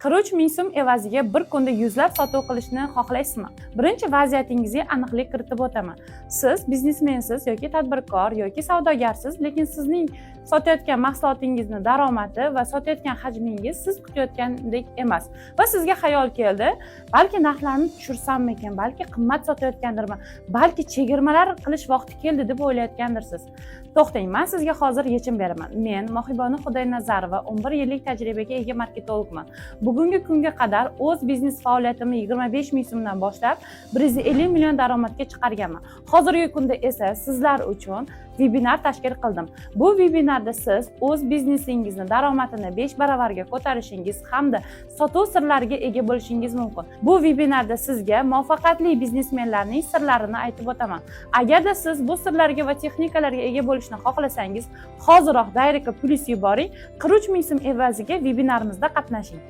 43 000 so'm evaziga bir kunda yuzlab sotuv qilishni xohlaysizmi? Birinchi vaziyatingizga aniqlik kiritib o'taman. Siz biznesmensiz yoki tadbirkor yoki savdogarsiz, lekin sizning sotayotgan mahsulotingizni daromadi va sotayotgan hajmingiz siz kutayotgandek emas va sizga xayol keldi: balki narxlarni tushirsammikin, balki qimmat sotayotgandirman, balki chegirmalar qilish vaqti keldi deb o'ylayotgandirsiz. To'xtang, man sizga hozir yechim beraman. Men Mohibonu Xudoynazarova, 11 yillik tajribaga ega marketologman. Bugungi kunga qadar o'z biznes faoliyatimni 25 000 so'mdan boshlab 150 million daromadga chiqarganman. Hozirgi kunda esa sizlar uchun vebinar tashkil qildim. Bu vebinarda siz o'z biznesingizni daromadini 5 baravarga ko'tarishingiz hamda sotuv sirlariga ega bo'lishingiz mumkin. Bu vebinarda sizga muvaffaqiyatli biznesmenlarning sirlarini aytib o'taman. Agarda siz bu sirlarga va texnikalarga ega bo'lishni xohlasangiz, hoziroq directga plyus yuboring, 43 000 so'm evaziga vebinarimizda qatnashing.